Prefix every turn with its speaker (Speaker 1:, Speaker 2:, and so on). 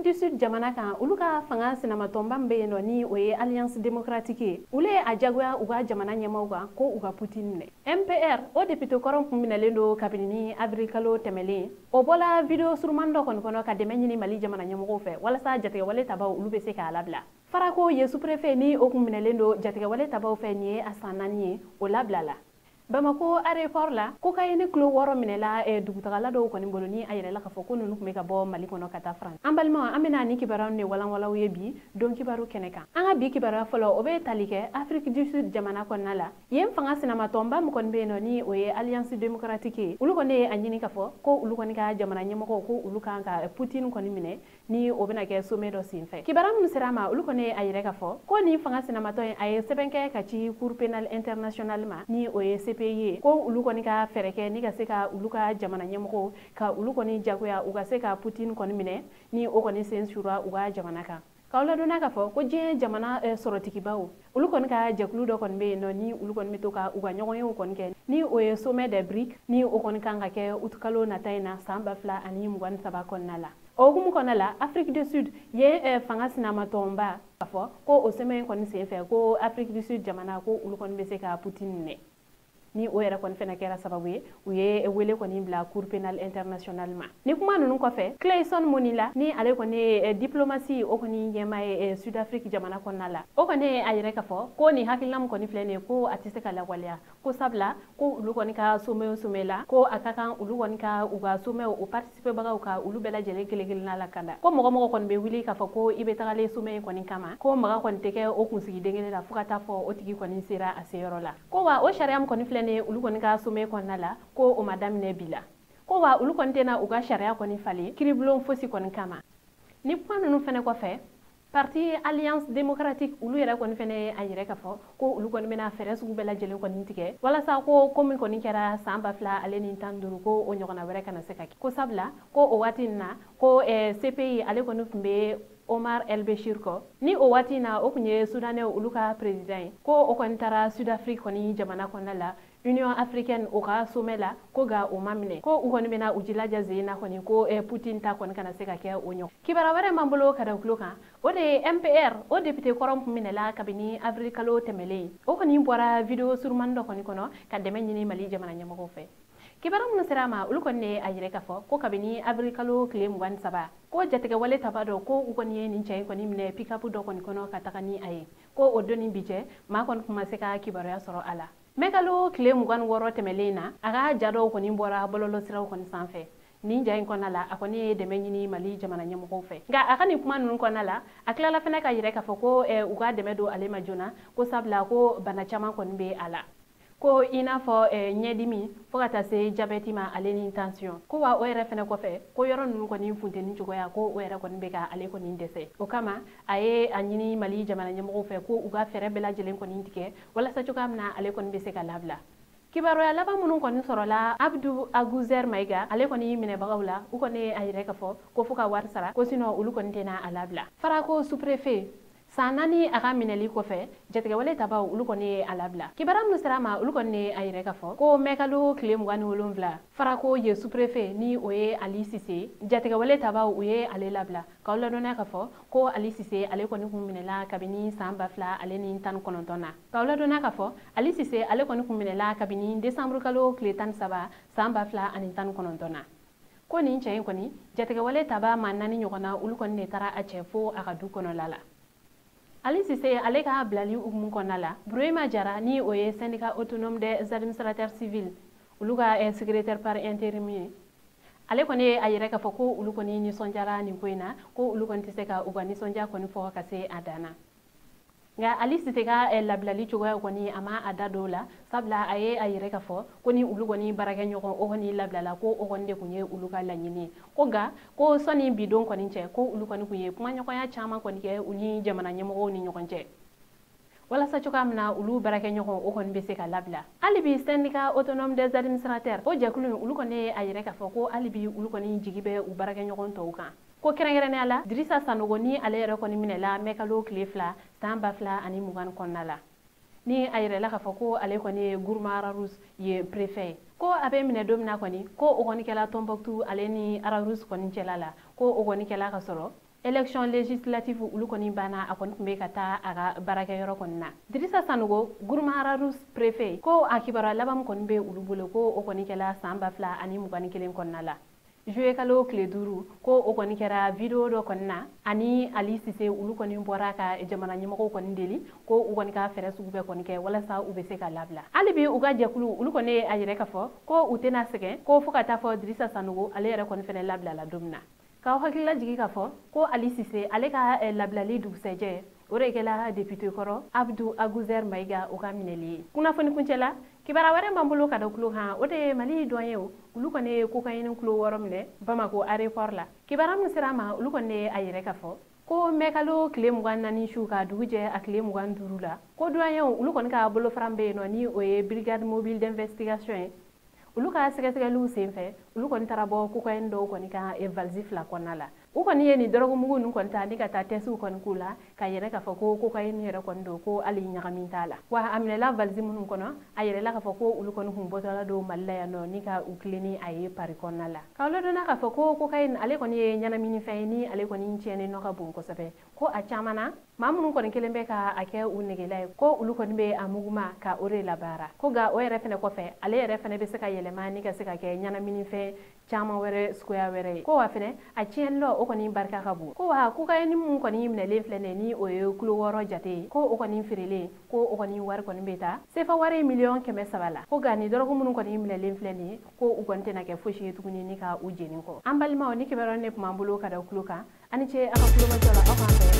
Speaker 1: du Sud jamana kan, olu ka fanga sinamatɔnba min bɛ yen nɔ, ni o ye Alliance démocratique ye, olu ye a jagoya u ka jamana ɲɛmaaw kan ko u ka Poutine minɛ. MPR o député kɔrɔ kun minɛlen don kabini ni avril kalo tɛmɛlen. O bɔla vidéo surumani dɔ kɔni kɔnɔ ka dɛmɛ ɲini Mali jamana ɲɛmɔgɔw fɛ walasa jatigɛwale tabaw olu bɛ se k'a labila. Farako ye sous-préfet ni o kun minɛlen don jatigɛwale tabaw fɛ, nin ye a san 4 ye, o labilala. Bamako aéroport la, cocaïne kilo 6 minɛla dugutagala dɔw kɔni bolo, ni a yɛrɛla k'a fɔ ko ninnu tun bɛ ka bɔ Mali kɔnɔ ka taa France. An balimaw, an bɛna ni kibaruyaw de walanwalanw ye bi don kibaru kɛnɛ kan. An ka bi kibaruya fɔlɔ, o bɛ tali kɛ Afrique du Sud jamana kɔnɔna la. Yen fanga sinamatɔnba min kɔni bɛ yen nɔ, ni o ye Alliance démocratique ye, olu kɔni ye a ɲini k'a fɔ ko olu kɔni ka jamana ɲɛmɔgɔw ko olu kan ka Poutine kɔni minɛ, ni o bɛna kɛ sommet dɔ senfɛ. Kibaruya minnu sera a ma, olu kɔni ye a yɛrɛ k'a fɔ ko nin fanga sinamatɔn in, a ye sɛbɛn kɛ ka ci Cour pénale internationale ma, ni o ye CPI ye, ko olu kɔni ka fɛɛrɛ kɛ ni ka se ka olu ka jamana ɲɛmɔgɔw ka olu kɔni jagoya u ka se ka Poutine kɔni minɛ, ni o kɔni sen sura u ka jamana kan. K'aw ladɔnniya k'a fɔ ko diɲɛ jamana sɔrɔtigibaw, olu kɔni ka jɛkulu dɔ kɔni bɛ yen nɔ, ni olu kɔni bɛ to ka u ka ɲɔgɔnyew kɔni kɛ, ni o ye sommet des BRICS, ni o kɔni kan ka kɛ utukalo nata in na san 2023 kɔnɔna la. O hukumu kɔnɔna la, Afrique du Sud ye fanga sinamatɔnba k'a fɔ ko o sommet in kɔni senfɛ, ko Afrique du Sud jamana ko olu kɔni bɛ se ka Poutine minɛ, ni o yɛrɛ kɔni fɛnɛ kɛra sababu ye u ye wele kɔni bila Cour pénale internationale ma. Ni kuma ninnu kɔfɛ, Clayson Monila, ni ale kɔni ye diplomatie o kɔni ɲɛmaa ye Sud Afrique jamana kɔnɔna la, o kɔni ye a yɛrɛ k'a fɔ ko nin hakilina min kɔni filɛ nin ye, ko a tɛ se ka lawaleya, ko sabula ko olu kɔni ka sommet o sommet la, ko a ka kan olu kɔni ka u ka sommet o participer bagaw ka olu bɛɛ lajɛlen kelen kelenna lakanda, ko mɔgɔ mɔgɔ kɔni bɛ wuli k'a fɔ ko i bɛ tagalen sommet in kɔni kama, ko maga kɔni tɛ kɛ o kunsigi den kelen la fo ka taa fɔ o tigi kɔni sera a seyɔrɔ la. Ko wa o sariya min kɔni filɛ nin ye olu kɔni ka sommet kɔnɔna la, ko o ma daminɛ bi la, ko wa olu kɔni tɛna u ka sariya kɔni falen kiiribulon fosi kɔni kama. Ni kuma ninnu fɛnɛ kɔfɛ, parti Alliance démocratique olu yɛrɛ kɔni fɛnɛ ye a yɛrɛ k'a fɔ ko olu kɔni bɛna fɛɛrɛ sugu bɛɛ lajɛlen kɔni tigɛ walasa ko min kɔni kɛra san 2015, ko o ɲɔgɔnna wɛrɛ kana se ka kɛ, ko sabula ko o waati in na ko CPI ale kɔni tun bɛ Omar El Béchir kɔ, ni o waati in na o tun ye Soudanais olu ka président ye, ko o kɔni taara Sud Afrique kɔni jamana kɔnɔna la Union africaine o ka sommet la, ko nka o ma minɛ, ko u kɔni bɛna u jilaja zen na kɔni ko Poutine ta kɔni kana se ka kɛ o ɲɔgɔn. Kibaruya wɛrɛ m'an bolo ka da tulo kan, o de ye MPR o député kɔrɔ tun minɛla kabini avril kalo tɛmɛlen, o kɔni bɔra vidéo surumani dɔ kɔni kɔnɔ ka dɛmɛ ɲini Mali jamana ɲɛmɔgɔw fɛ. Kibaruya minnu sera a ma, olu kɔni ye a yɛrɛ k'a fɔ ko kabini avril kalo tile 23, ko jatigɛwale taba dɔ ko u kɔni ye nin cɛ in kɔni minɛ pick-up dɔ kɔni kɔnɔ ka taga ni a ye, ko o don ni bi cɛ maa kɔni tun ma se ka kibaruya sɔrɔ a la. Mɛ kalo tile 26 tɛmɛlen na, a ka ja dɔw kɔni bɔra bɔlɔlɔsiraw kɔni sanfɛ. Nin ja in kɔnɔna la, a kɔni ye dɛmɛ ɲini Mali jamana ɲɛmɔgɔw fɛ. Nka a ka nin kuma ninnu kɔnɔna la, a tilala fɛnɛ ka yɛrɛ k'a fɔ ko u ka dɛmɛ don ale ma joona, ko sabula ko bana caman kɔni bɛ a la, ko i n'a fɔ ɲɛdimi fo ka taa se jabɛti ma ale ni tension, ko wa o yɛrɛ fɛnɛ kɔfɛ ko yɔrɔ ninnu kɔni funteni cogoya ko o yɛrɛ kɔni bɛ ka ale kɔni dɛsɛ. O kama a ye a ɲini Mali jamana ɲɛmɔgɔw fɛ ko u ka fɛɛrɛ bɛɛ lajɛlen kɔni tigɛ walasa cogoya min na ale kɔni bɛ se ka labila. Kibaruya laban minnu kɔni sɔrɔla, Abdou Agouzer Maïga ale kɔni minɛbagaw la, u kɔni ye a yɛrɛ k'a fɔ ko fo ka wari sara, ko sinon olu kɔni tɛna a labila. Farako sous-préfet san 4 a ka minɛli kɔfɛ, jatigɛwale tabaw olu kɔni ye a labila. Kibaruya minnu sera a ma, olu kɔni ye a yɛrɛ k'a fɔ ko mɛkalo tile 27, Farako ye sous-préfet ni o ye Ali Sise, jatigɛwale tabaw u ye ale labila. K'aw ladɔnniya k'a fɔ ko Ali Sise ale kɔni kun minɛla kabini san 2019 na. K'aw ladɔnniya k'a fɔ Ali Sise ale kɔni kun minɛla kabini décembre kalo tile 13 san 2019 na. Ko nin cɛ in kɔni jatigɛwale taba maa 4 ɲɔgɔnna olu kɔni de taara a cɛ fo a ka du kɔnɔla la. Ali Sise ale ka bilali hukumu kɔnɔna la, Burema Jara ni o ye syndicat autonome des administrateurs civils olu ka secrétaire par intérim ye, ale kɔni ye a yɛrɛ k'a fɔ ko olu kɔni nisɔndiyara nin ko in na, ko olu kɔni tɛ se ka u ka nisɔndiya kɔni fɔ ka se a dan na. Nka Ali Sise ka labilali cogoya kɔni a ma a da don o la, sabula a ye a yɛrɛ k'a fɔ ko ni olu kɔni baarakɛɲɔgɔn o kɔni labilala, ko o kɔni de tun ye olu ka laɲini ye. Ko nka ko sɔnni bi don kɔni cɛ, ko olu kɔni tun ye kumaɲɔgɔnya caman kɔni kɛ u ni jamana ɲɛmɔgɔw ni ɲɔgɔn cɛ walasa cogoya min na olu baarakɛɲɔgɔn o kɔni bɛ se ka labila. Hali bi syndicat autonome des administrateurs o jɛkulu in, olu kɔni ye a yɛrɛ k'a fɔ ko hali bi olu kɔni jigi bɛ u baarakɛɲɔgɔn tɔw kan. Ko kɛrɛnkɛrɛnnenya la Dirisa Sanogo ni ale yɛrɛ kɔni minɛla mɛkalo tile 2 san 2020 kɔnɔna la, ni a yɛrɛ la k'a fɔ ko ale kɔni ye Gourma Rharous ye préfet ye, ko a bɛ minɛ don min na kɔni ko o kɔni kɛla Tombouctou ale ni Rharous kɔni cɛla la, ko o kɔni kɛla ka sɔrɔ Élection législative olu kɔni banna, a kɔni tun bɛ ka taa a ka baarakɛyɔrɔ kɔni na. Dirisa Sanogo, Gourma Rharous préfet, ko a kibaruya laban min kɔni bɛ olu bolo, ko o kɔni kɛla san 2021 kɔnɔna la, juillet kalo tile 5, ko o kɔni kɛra vidéo dɔ kɔni na ani Ali Sise. Olu kɔni bɔra ka jamana ɲɛmɔgɔw kɔni deli ko u kɔni ka fɛɛrɛ sugu bɛɛ kɔni kɛ walasa u bɛ se ka labila. Hali bi u ka jɛkulu olu kɔni ye a yɛrɛ k'a fɔ ko u tɛna sɛgɛn, ko fo ka taa fɔ Dirisa Sanogo ale yɛrɛ kɔni fɛnɛ labilala don min na. K'aw hakilila jigi k'a fɔ ko Ali Sise ale ka labilali dugusɛjɛ, o de kɛla député kɔrɔ Abdu Aguzer Mayiga o ka minɛli ye. Kunnafoni kuncɛ la, kibaruya wɛrɛ b'an bolo ka da tulo kan, o de ye Mali douanier olu kɔni ye cocaïne kilo 6 minɛ Bamako aéroport la. Kibaruya min sera a ma, olu kɔni ye a yɛrɛ k'a fɔ ko mɛkalo tile 24 su ka dugu jɛ a tile 25 la, ko douanier olu kɔni ka bolofara bɛ yen nɔ, ni o ye brigade mobile d'investigation ye, olu ka sɛgɛsɛgɛliw senfɛ, olu kɔni taara bɔ cocaïne dɔw kɔni kan valise 2 kɔnɔna la. U kɔni ye nin dɔrɔgumugu ninnu kɔni ta ni ka taa testiw kɔni k'u la ka yɛrɛ k'a fɔ ko cocaïne yɛrɛ kɔni don, ko hali ɲagami t'a la. Wa a minɛla valise minnu kɔnɔ, a yɛrɛla k'a fɔ ko olu kɔni kun bɔtɔla don Mali la yan nɔ ni ka u tilen ni a ye Paris kɔnɔna la. K'aw ladɔnna k'a fɔ ko cocaïne ale kɔni ye ɲɛnaminifɛn ye ni ale kɔni tiɲɛnen nɔ ka bon kosɛbɛ, ko a caman na maa minnu kɔni kelen bɛ ka a kɛ u negela ye, ko olu kɔni bɛ a muguma ka o de labaara, ko nka o yɛrɛ fɛnɛ kɔfɛ, ale yɛrɛ fɛnɛ bɛ se ka yɛlɛma ni ka se ka kɛ ɲɛnaminifɛn caman wɛrɛ suguya wɛrɛ ye, ko wa fɛnɛ a tiɲɛni lɔ o kɔni barika ka bon. Ko wa cocaïne mun kɔni minɛlen filɛ nin ye, ni o ye kilo 6 jate ye, ko o kɔni feerelen, ko o kɔni wari kɔni bɛ taa sefa wari miliyɔn 300 la, ko nka nin dɔrɔgu minnu kɔni minɛlen filɛ nin ye, ko u kɔni tɛna kɛ fosi ye tuguni ni ka u jeni kɔ. An balimaw, ni kibaruya ne tun b'an bolo ka da tulo kan, ani ce a ka kulomajɔ la. Aw k'an bɛn.